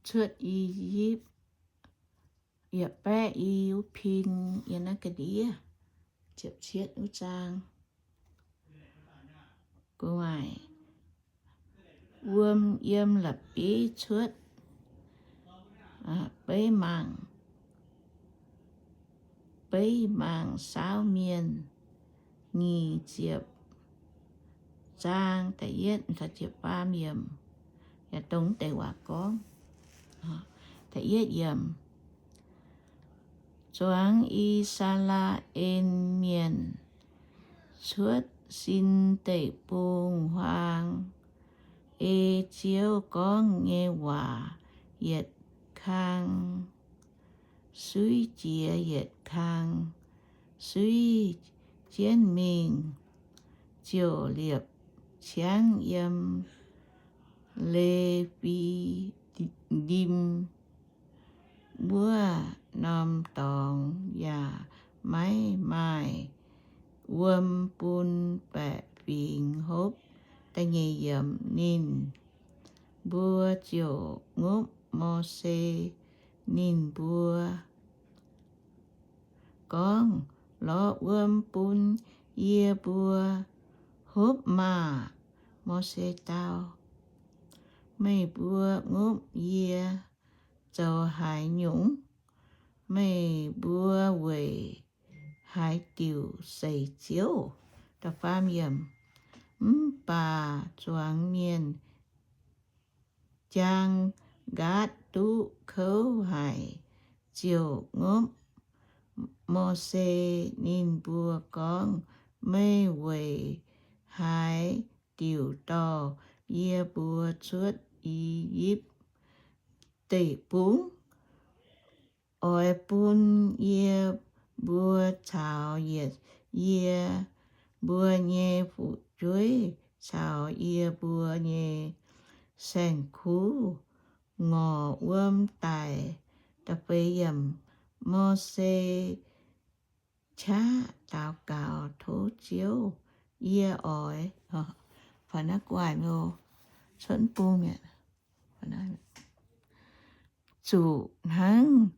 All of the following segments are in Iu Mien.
cuotv I^yipv, yietc baeqv i wuov pin yiem naaiv ga'ndiev, ziepc cietv wuov zaang. Gu'nguaaic, wuom yiem la'bieiv cuotv, beiv mangc, beiv mangc saauv mienh. Nyic ziepc zaang da'yietv caux ziepc faam yiemc, yaac dongh deix waac gorngv. Da'yietv yiemc, zuangx I^saa^laa^en Mienh cuotv Sin Deic-Bung-Huaang, ei Ziouv gorngv nyei waac yietc kang suiv jiex yietc kang suiv jienv mingh, ziouc liepc ciangv yiem Le^fi^ndim wuov norm dorngx, yaac maiv maaih wuom bun baeqc fingx hopv. Da'nyeic yiemc, ninh mbuo ziouc ngopv Mose. Ninh mbuo gorngv, lorz wuom bun yie mbuo hopv maah! Mose dau, meih mbuo ngopv yie zoux haaix nyungc? Meih mbuo weic haaix diuc seix Ziouv? Mv baac zuangx mienh jaang nqaatv duqv kouv haic, ziouc ngopv Mose. Ninh mbuo gorngv, meih weic haaix diuc dorh yie mbuo cuotv I^yipv Deic-Bung? Oix bun yie mbuo caux yietc yie mbuo nyei fu'jueiv caux yie mbuo nyei saeng-kuv ngorc wuom daic. Mose qaqv daux gaux tov Ziouv, yie oix, zuqc hnangv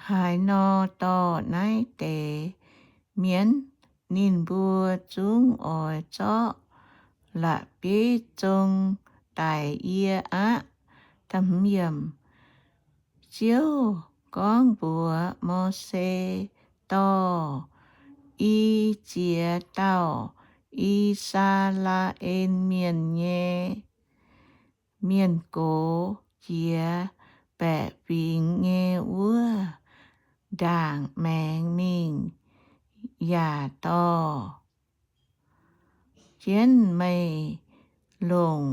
haaix nor dorh naaiv deix mienh? Ninh mbuo zungv oix zorqv la'bieiv zong daic yie aqv. Ziouv gorngv mbuox Mose, dorh i ziex dauh I^saa^laa^en Mienh nyei mienh gox jiex baeqc fingx nyei wuov ndaangc maengx mingh, yaac dorh jienv meih longc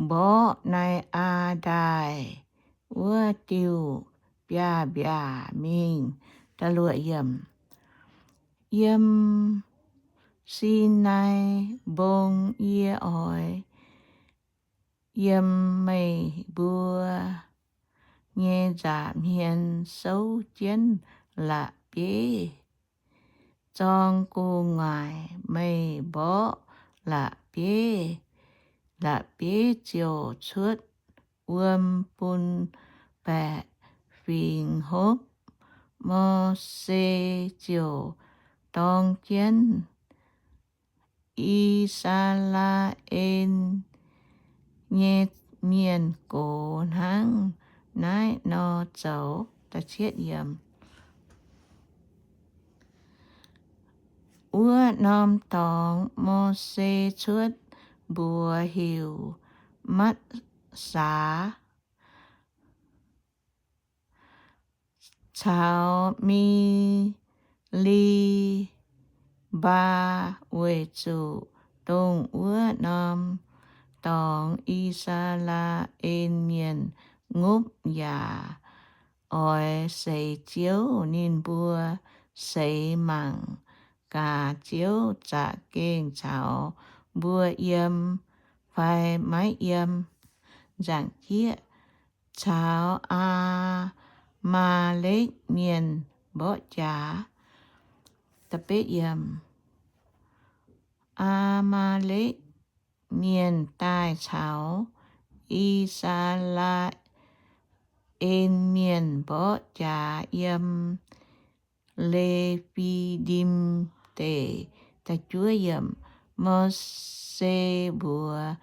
mborqv Nai^aa^ndaaih wuov diuh biaav-mbiaac mingh. Yiem Sinai Mbong yie oix yiem meih mbuo nyei nza'hmien souv jienv la'bieiv zorng gu'nguaaic, meih mborqv la'bieiv, la'bieiv ziouc cuotv wuom bun baeqc fingx hopv. Mose ziouc dorng jienv I^saa^laa^en nyei mienh gox hnangv naaiv nor zoux. Wuov norm dorngx Mose cuotv mbuox heuc Matv^saa caux Mi^li^mbaa, weic zuqc dongh wuov norm dorngx I^saa^laa^en Mienh ngopv yaac oix seix Ziouv. Ninh mbuo seix mangc gaax Ziouv za'gengh caux mbuo yiem fai maiv yiem. Nzaangc jieqv, caux Aa^maa^lekv Mienh mborqv jaax. Aa^maa^lekv Mienh daaih caux I^saa^laa^en Mienh mborqv jaax yiem Le^fi^dim Deic. Mose mbuox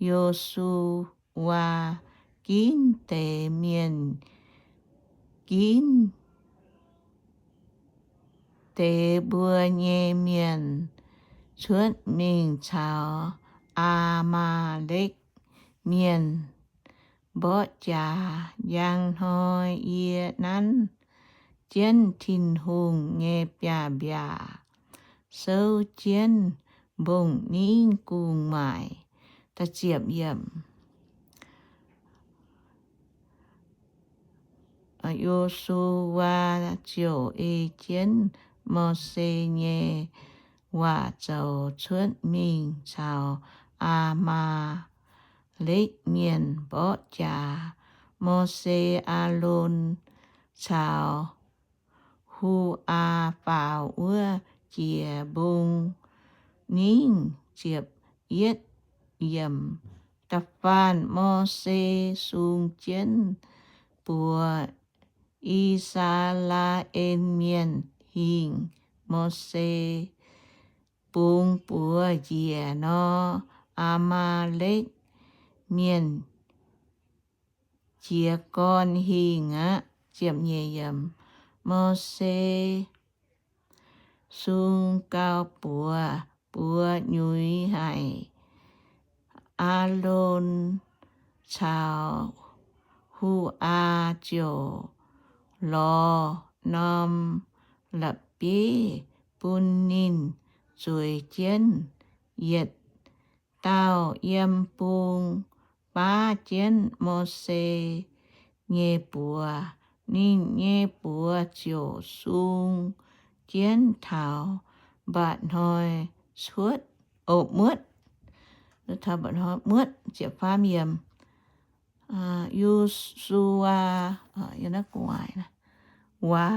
Yo^su^waa, Ginv deix mienh, ginv deix mbuo nyei mienh cuotv mingh caux Aa^maa^lekv Mienh mborqv jaax. Njang hnoi yie nanv jienv Tin-Hungh nyei biaav-mbiaac, souv jienv mbong-ningv gu'nguaaic. Yo^su^waa ziouc ei jienv Mose nyei waac zoux cuotv mingh caux Aa^maa^lekv Mienh mborqv jaax. Mose, Aalon caux Hu^aa faaux wuov jiex mbong-ningv. Ziepc yietv yiemc. Da'faanh Mose sung jienv buoz I^saa^laa^en Mienh hingh. Mose bungx buoz njiec nor, Aa^maa^lekv Mienh jiez gorn hingh aqv. Mose sung gau buoz, buoz nyuix haic. Aalon caux Hu^aa ziouc lorz norm la'bieiv bun ninh zueiz jienv. Yietc dauh yiem bung baav jienv Mose nyei buoz. Ninh nyei buoz ziouc sung jienv taux mba'hnoi cuotv, o, muotv. Taux mba'hnoi muotv. Yo^su^waa, waa,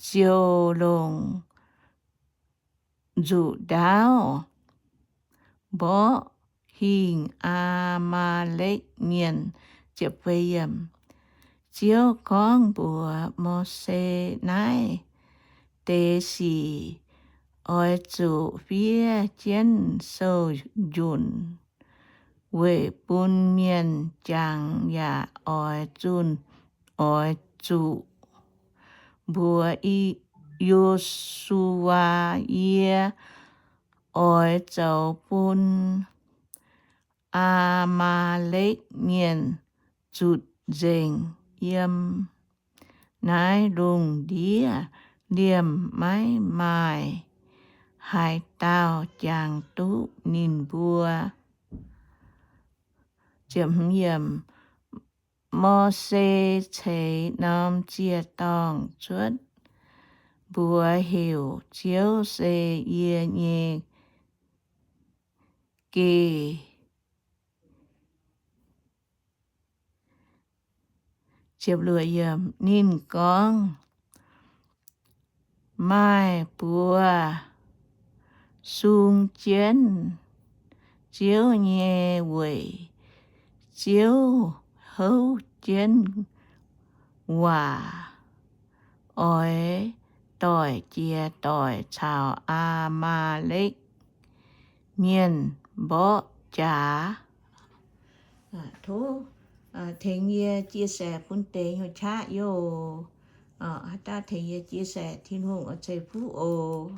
ziouc longc nzuqc ndaauv mborqv hingh Aa^maa^lekv Mienh. Ziouv gorngv mbuox Mose, Naaiv deix sic oix zuqc fiev jienv sou-njunc weic bun mienh jangx, yaac oix zunh, oix zuqc mbuox Yo^su^waa, Yie oix zoux bun Aa^maa^lekv Mienh zutc nzengc yiem naaiv lungh ndiev, liemh maiv maaih haaix dauh jangx duqv ninh mbuo. Mose ceix norm ziec-dorngh cuotv, mbuox heuc, Ziouv se yie nyei geh. Ninh gorngv, Maaih buoz sung jienv Ziouv nyei weic, Ziouv houv jienv waac, oix doic jiex doic caux Aa^maa^lekv Mienh mborqv jaax. Tov tengx yie chia sẻ bun deix hnyouv qaqv yoh. Haaix dauh tengx yie chia sẻ, Tin-Hungh oix ceix fuqv oc.